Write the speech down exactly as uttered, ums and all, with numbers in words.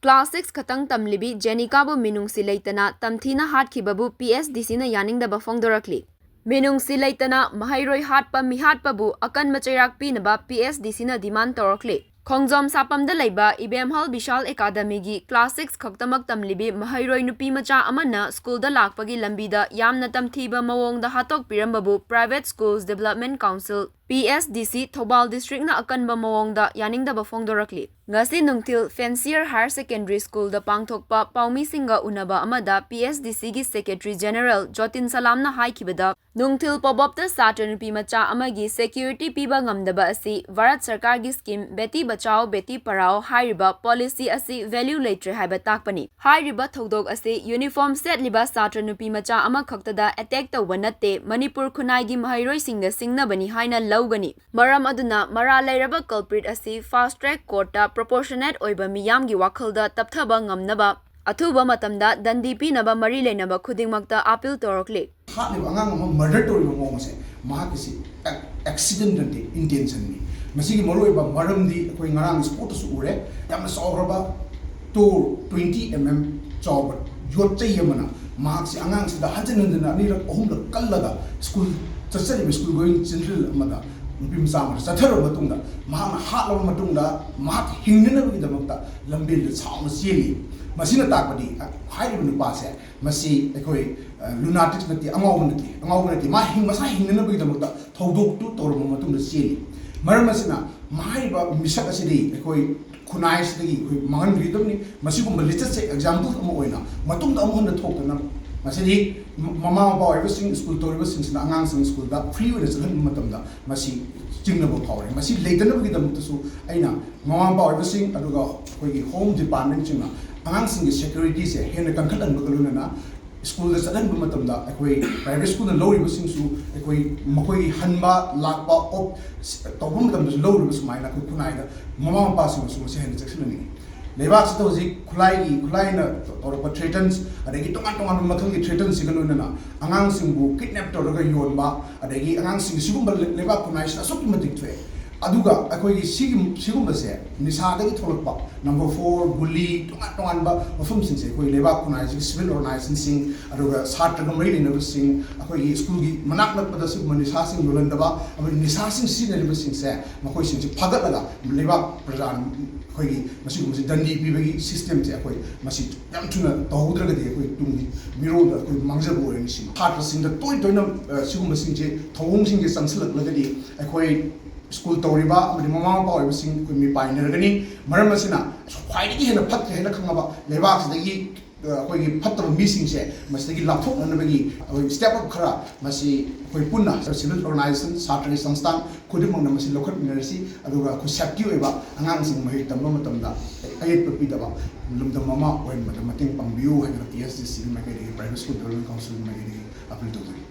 Class six ꯈꯛꯇꯪ ꯇꯝꯂꯤꯕꯤ ꯖꯦꯅꯤꯀꯥꯕꯨ ꯃꯤꯅꯨꯡꯁꯤ ꯂꯩꯇꯅ ꯇꯝꯊꯤꯅ ꯍꯥꯠꯈꯤꯕꯕꯨ P S D Cꯅ ꯌꯥꯅꯤꯡꯗꯕ ꯐꯣꯡꯗꯣꯔꯛꯂꯤ꯫ ꯃꯤꯅꯨꯡꯁꯤ ꯂꯩꯇꯅ ꯃꯍꯩꯔꯣꯏ ꯍꯥꯠꯄ ꯃꯤꯍꯥꯠꯄꯕꯨ ꯑꯀꯟꯕ ꯆꯩꯔꯥꯛ ꯄꯤꯅꯕ P S D Cꯅ demand ꯇꯧꯔꯛꯂꯤ꯫ ꯈꯣꯡꯖꯣꯝ ꯁꯥꯄꯝꯗ ꯂꯩꯕ ꯏꯕꯦꯝꯍꯜ ꯕꯤꯁꯥꯜ ꯑꯦꯀꯥꯗꯃꯤꯒꯤ class six ꯈꯛꯇꯃꯛ ꯇꯝꯂꯤꯕꯤ ꯃꯍꯩꯔꯣꯏ ꯅꯨꯄꯤ ꯃꯆꯥ ꯑꯃꯅ ꯁ꯭ꯀꯨꯜꯗ ꯂꯥꯛꯄꯒꯤ ꯂꯝꯕꯤꯗ ꯌꯥꯝꯅ ꯇꯝꯊꯤꯕ ꯃꯑꯣꯡꯗ ꯍꯥꯠꯇꯣꯛꯄꯤꯔꯝꯕꯕꯨ Private Schools Development Council, P S D C, Thoubal districtꯅ ꯑꯀꯟꯕ ꯃꯑꯣꯡꯗ ꯌꯥꯅꯤꯡꯗꯕ ꯐꯣꯡꯗꯣꯔꯛꯂꯤ꯫ ꯉꯁꯤ ꯅꯨꯡꯊꯤꯜ Fancier Higher Secondary Schoolꯗ ꯄꯥꯡꯊꯣꯛꯄ ꯄꯥꯎꯃꯤꯁꯤꯡꯒ ꯎꯅꯕ ꯑꯃꯗ P S D Cꯒꯤ Secretary General ꯖꯣꯇꯤꯟ ꯁꯂꯥꯝꯅ ꯍꯥꯏꯈꯤꯕꯗ, ꯅꯨꯡꯊꯤꯜ ꯄꯣꯕꯣꯞꯇ ꯁꯥꯇ꯭ꯔ ꯅꯨꯄꯤ ꯃꯆꯥ ꯑꯃꯒꯤ security ꯄꯤꯕ ꯉꯝꯗꯕ ꯑꯁꯤ ꯚꯥꯔꯠ ꯁꯔꯀꯥꯔꯒꯤ scheme Beti Bachao Beti Padhao ꯍꯥꯏꯔꯤꯕ policy ꯑꯁꯤ value ꯂꯩꯇ꯭ꯔꯦ ꯍꯥꯏꯕ ꯇꯥꯛꯄꯅꯤ꯫ ꯍꯥꯏꯔꯤꯕ ꯊꯧꯗꯣꯛ ꯑꯁꯤ uniform ꯁꯦꯠꯂꯤꯕ ꯁꯥꯇ꯭ꯔ ꯅꯨꯄꯤ ꯃꯆꯥ ꯑꯃꯈꯛꯇꯗ attack ꯇꯧꯕ ꯅꯠꯇꯦ, ꯃꯅꯤꯄꯨꯔ ꯈꯨꯟꯅꯥꯏꯒꯤ ꯃꯍꯩꯔꯣꯏꯁꯤꯡꯗ ꯁꯤꯡꯅꯕꯅꯤ ꯍꯥꯏꯅ ꯂꯧꯒꯅꯤ꯫ ꯃꯔꯝ ꯑꯗꯨꯅ ꯃꯔꯥꯜ ꯂꯩꯔꯕ culprit ꯑꯁꯤ fast track courtꯇ proportionate ꯑꯣꯏꯕ ꯃꯤꯌꯥꯝꯒꯤ ꯋꯥꯈꯜꯗ ꯇꯞꯊꯕ ꯉꯝꯅꯕ ꯑꯊꯨꯕ ꯃꯇꯝꯗ ꯗꯟꯗꯤ ꯄꯤꯅꯕ ꯃꯔꯤ ꯂꯩꯅꯕ ꯈꯨꯗꯤꯡꯃꯛꯇ appeal ꯇꯧꯔꯛꯂꯤ꯫ ꯍꯥꯠꯂꯤꯕ ꯑꯉꯥꯡ ꯑꯃ murder ꯇꯧꯔꯤꯕ ꯃꯑꯣꯡ ꯑꯁꯦ ꯃꯍꯥꯛꯀꯤꯁꯤ ac-, accident ꯅꯠꯇꯦ, intentionꯅꯤ꯫ ꯃꯁꯤꯒꯤ ꯃꯔꯨꯑꯣꯏꯕ ꯃꯔꯝꯗꯤ ꯑꯩꯈꯣꯏ ꯉꯔꯥꯡ sportꯇꯁꯨ ꯎꯔꯦ, ꯌꯥꯝꯅ ꯆꯥꯎꯈ꯭ꯔꯕ ꯇꯣꯔ twenty M M ꯆꯥꯎꯕ ꯌꯣꯠ ꯆꯩ ꯑꯃꯅ ꯃꯍꯥꯛꯁꯤ ꯑꯉꯥꯡꯁꯤꯗ ꯍꯟꯖꯤꯟ ꯍꯟꯖꯤꯟꯅ ꯑꯅꯤꯔꯛ ꯑꯍꯨꯝꯂꯛ ꯀꯜꯂꯒ school ꯆꯠꯆꯔꯤꯕ school going children ꯑꯃꯗ ꯅꯨꯄꯤ ꯃꯆꯥ ꯑꯃꯗ ꯆꯠꯊꯔꯕ ꯃꯇꯨꯡꯗ ꯃꯍꯥꯛꯅ ꯍꯥꯠꯂꯕ ꯃꯇꯨꯡꯗ ꯃꯍꯥꯛ ꯍꯤꯡꯅꯅꯕꯒꯤꯗꯃꯛꯇ ꯂꯝꯕꯦꯜꯗ ꯁꯥꯎꯅ ꯆꯦꯜꯂꯤ꯫ ꯃꯁꯤꯅ ꯇꯥꯛꯄꯗꯤ ꯍꯥꯏꯔꯤꯕ ꯅꯨꯄꯥꯁꯦ ꯃꯁꯤ ꯑꯩꯈꯣꯏ, ꯑ, lunatic ꯅꯠꯇꯦ, ꯑꯉꯥꯎꯕ ꯅꯠꯇꯦ, ꯑꯉꯥꯎꯕ ꯅꯠꯇꯦ꯫ ꯃꯥ ꯍꯤꯡ-, ꯃꯁꯥ ꯍꯤꯡꯅꯅꯕꯒꯤꯗꯃꯛꯇ ꯊꯧꯗꯣꯛꯇꯨ ꯇꯧꯔꯕ ꯃꯇꯨꯡꯗ ꯆꯦꯜꯂꯤ꯫ ꯃꯔꯝ ꯑꯁꯤꯅ ꯍꯥꯏꯔꯤꯕ ꯃꯤꯁꯛ ꯑꯁꯤꯗꯤ ꯑꯩꯈꯣꯏ ꯈꯨꯟꯅꯥꯏꯁꯤꯗꯒꯤ ꯑꯩꯈꯣꯏ ꯃꯥꯡꯍꯟꯕꯤꯒꯗꯕꯅꯤ꯫ ꯃꯁꯤꯒꯨꯝꯕ ꯂꯤꯆꯠꯁꯦ example ꯑꯃ ꯑꯣꯏꯅ ꯃꯇꯨꯡꯗ ꯑꯃꯨꯛ ꯍꯟꯅ ꯊꯣꯛꯇꯅꯕ ꯉꯁꯤꯗꯤ ꯃ-, ꯃꯃꯥ ꯃꯄꯥ ꯑꯣꯏꯕꯁꯤꯡ, school ꯇꯧꯔꯤꯕꯁꯤꯡꯁꯤꯅ ꯑꯉꯥꯡꯁꯤꯡ schoolꯗ free ꯑꯣꯏꯅ ꯆꯠꯍꯟꯕ ꯃꯇꯝꯗ ꯃꯁꯤ ꯆꯤꯡꯅꯕ ꯐꯥꯎꯔꯦ꯫ ꯃꯁꯤ ꯂꯩꯇꯅꯕꯒꯤꯗꯃꯛꯇꯁꯨ ꯑꯩꯅ ꯃꯃꯥ ꯃꯄꯥ ꯑꯣꯏꯕꯁꯤꯡ ꯑꯗꯨꯒ ꯑꯩꯈꯣꯏꯒꯤ home departmentꯁꯤꯡꯅ ꯑꯉꯥꯡꯁꯤꯡꯒꯤ securityꯁꯦ ꯍꯦꯟꯅ ꯀꯟꯈꯠꯍꯟꯕꯒ ꯂꯣꯏꯅꯅ schoolꯗ ꯆꯠꯍꯟꯕ ꯃꯇꯝꯗ ꯑꯩꯈꯣꯏ private schoolꯅ ꯂꯧꯔꯤꯕꯁꯤꯡꯁꯨ ꯑꯩꯈꯣꯏ ꯃꯈꯣꯏꯒꯤ ꯍꯟꯕ ꯂꯥꯛꯄ ꯑꯣꯞ ꯇꯧꯕ ꯃꯇꯝꯗꯁꯨ ꯂꯧꯔꯤꯕ ꯁꯨꯃꯥꯏꯅ ꯑꯩꯈꯣꯏ ꯈꯨꯟꯅꯥꯏꯗ ꯃꯃꯥ ꯃꯄꯥꯁꯤꯡꯅꯁꯨ ꯃꯁꯤ ꯍꯦꯟꯅ ꯆꯦꯛꯁꯤꯟꯍꯟꯅꯤꯡꯉꯤ꯫ ꯂꯩꯕꯥꯛꯁꯤꯗ ꯍꯧꯖꯤꯛ ꯈꯨꯠꯂꯥꯏꯒꯤ, ꯈꯨꯠꯂꯥꯏꯅ ꯇꯧꯔꯛꯄ threatens ꯑꯗꯒꯤ ꯇꯣꯉꯥꯟ ꯇꯣꯉꯥꯟꯕ ꯃꯈꯜꯒꯤ threatensꯁꯤꯒ ꯂꯣꯏꯅꯅ ꯑꯉꯥꯡꯁꯤꯡꯕꯨ kidnap ꯇꯧꯔꯒ ꯌꯣꯟꯕ, ꯑꯗꯒꯤ ꯑꯉꯥꯡꯁꯤꯡ ꯁꯤꯒꯨꯝꯕ ꯂꯩ-, ꯂꯩꯕꯥꯛ ꯈꯨꯟꯅꯥꯏꯁꯤꯗ ꯑꯁꯨꯛꯀꯤ ꯃꯇꯤꯛ ꯊꯣꯛꯑꯦ꯫ ꯑꯗꯨꯒ ꯑꯩꯈꯣꯏꯒꯤ ꯁꯤꯒꯤ ꯁꯤꯒꯨꯝꯕꯁꯦ, ꯅꯤꯁꯥꯗꯒꯤ ꯊꯣꯛꯂꯛꯄ ꯅꯝꯕꯔ ꯐꯣꯔ, ꯒꯨꯂꯤ, ꯇꯣꯉꯥꯟ ꯇꯣꯉꯥꯟꯕ ꯃꯐꯝꯁꯤꯡꯁꯦ ꯑꯩꯈꯣꯏ ꯂꯩꯕꯥꯛ ꯈꯨꯟꯅꯥꯏꯁꯤꯒꯤ ꯁꯤꯚꯤꯜ ꯑꯣꯔꯒꯅꯥꯏꯖꯦꯁꯟꯁꯤꯡ, ꯑꯗꯨꯒ ꯁꯥꯇ꯭ꯔꯒ ꯃꯔꯤ ꯂꯩꯅꯕꯁꯤꯡ, ꯑꯩꯈꯣꯏꯒꯤ ꯁ꯭ꯀꯨꯜꯒꯤ ꯃꯅꯥꯛ ꯅꯛꯄꯗ ꯁꯤꯒꯨꯝꯕ ꯅꯤꯁꯥꯁꯤꯡ ꯌꯣꯜꯍꯟꯗꯕ, ꯑꯃꯗꯤ ꯅꯤꯁꯥꯁꯤꯡ ꯁꯤꯖꯤꯟꯅꯔꯤꯕꯁꯤꯡꯁꯦ, ꯃꯈꯣꯏꯁꯤꯡꯁꯦ ꯐꯥꯒꯠꯂꯒ ꯂꯩꯕꯥꯛ ꯄ꯭ꯔꯖꯥ ꯑꯩꯈꯣꯏꯒꯤ ꯃꯁꯤꯒꯨꯝꯕꯁꯤ ꯗꯟꯗꯤ ꯄꯤꯕꯒꯤ ꯁꯤꯁꯇꯦꯝꯁꯦ ꯑꯩꯈꯣꯏ ꯃꯁꯤ ꯌꯥꯝ ꯊꯨꯅ ꯇꯧꯍꯧꯗ꯭ꯔꯒꯗꯤ ꯑꯩꯈꯣꯏ ꯇꯨꯡꯒꯤ ꯃꯤꯔꯣꯜꯗ ꯑꯩꯈꯣꯏ ꯃꯥꯡꯖꯕ ꯑꯣꯏꯔꯅꯤ꯫ ꯁꯤꯃ ꯁꯥꯇ꯭ꯔꯁꯤꯡꯗ ꯇꯣꯏ ꯇꯣꯏꯅ ꯑ, ꯁꯤꯒꯨꯝꯕꯁꯤꯡꯁꯦ, ꯊꯧꯑꯣꯡꯁꯤꯡꯁꯦ ꯆꯪꯁꯤꯜꯂꯛꯂꯒꯗꯤ ꯑꯩꯈꯣꯏ ꯁ꯭ꯀꯨꯜ ꯇꯧꯔꯤꯕ ꯑꯃꯗꯤ ꯃꯃꯥ ꯃꯄꯥ ꯑꯣꯏꯕꯁꯤꯡ ꯑꯩꯈꯣꯏ ꯃꯤꯄꯥꯏꯅꯔꯒꯅꯤ꯫ ꯃꯔꯝ ꯑꯁꯤꯅ ꯈ꯭ꯋꯥꯏꯗꯒꯤ ꯍꯦꯟꯅ ꯐꯠꯇ꯭ꯔꯦ ꯍꯥꯏꯅ ꯈꯪꯉꯕ ꯂꯩꯕꯥꯛꯁꯤꯗꯒꯤ, ꯑ, ꯑꯩꯈꯣꯏꯒꯤ ꯐꯠꯇꯕ ꯃꯤꯁꯤꯡꯁꯦ ꯃꯁꯤꯗꯒꯤ ꯂꯥꯞꯊꯣꯛꯅꯅꯕꯒꯤ ꯑꯩꯈꯣꯏ ꯁ꯭ꯇꯦꯞ ꯑꯞ ꯈꯔ ꯃꯁꯤ ꯑꯩꯈꯣꯏ ꯄꯨꯟꯅ ꯁꯤꯚꯤꯜ ꯑꯣꯔꯒꯅꯥꯏꯖꯦꯁꯟ, ꯁꯥꯇ꯭ꯔꯒꯤ ꯁꯪꯁꯊꯥꯟ ꯈꯨꯗꯤꯡꯃꯛꯅ ꯃꯁꯤ ꯂꯧꯈꯠꯃꯤꯟꯅꯔꯁꯤ꯫ ꯑꯗꯨꯒ ꯑꯩꯈꯣꯏ ꯁꯦꯐꯇꯤ ꯑꯣꯏꯕ ꯑꯉꯥꯡꯁꯤꯡ ꯃꯍꯩ ꯇꯝꯕ ꯃꯇꯝꯗ ꯑꯌꯦꯠꯄ ꯄꯤꯗꯕ, ꯂꯝꯗꯝ ꯑꯃ ꯑꯣꯏꯍꯟꯕꯗ ꯃꯇꯦꯡ ꯄꯥꯡꯕꯤꯌꯨ ꯍꯥꯏꯗꯅ ꯄꯤ ꯑꯦꯁ ꯗꯤ ꯁꯤꯒꯤ ꯃꯥꯏꯀꯩꯗꯒꯤ, ꯄ꯭ꯔꯥꯏꯚꯦꯠ ꯁ꯭ꯀꯨꯜ ꯗꯤꯕꯂꯞꯃꯦꯟ ꯀꯥꯎꯟꯁꯤꯜꯒꯤ ꯃꯥꯏꯀꯩꯗꯒꯤ ꯑꯄꯤꯜ ꯇꯧꯖꯔꯤ꯫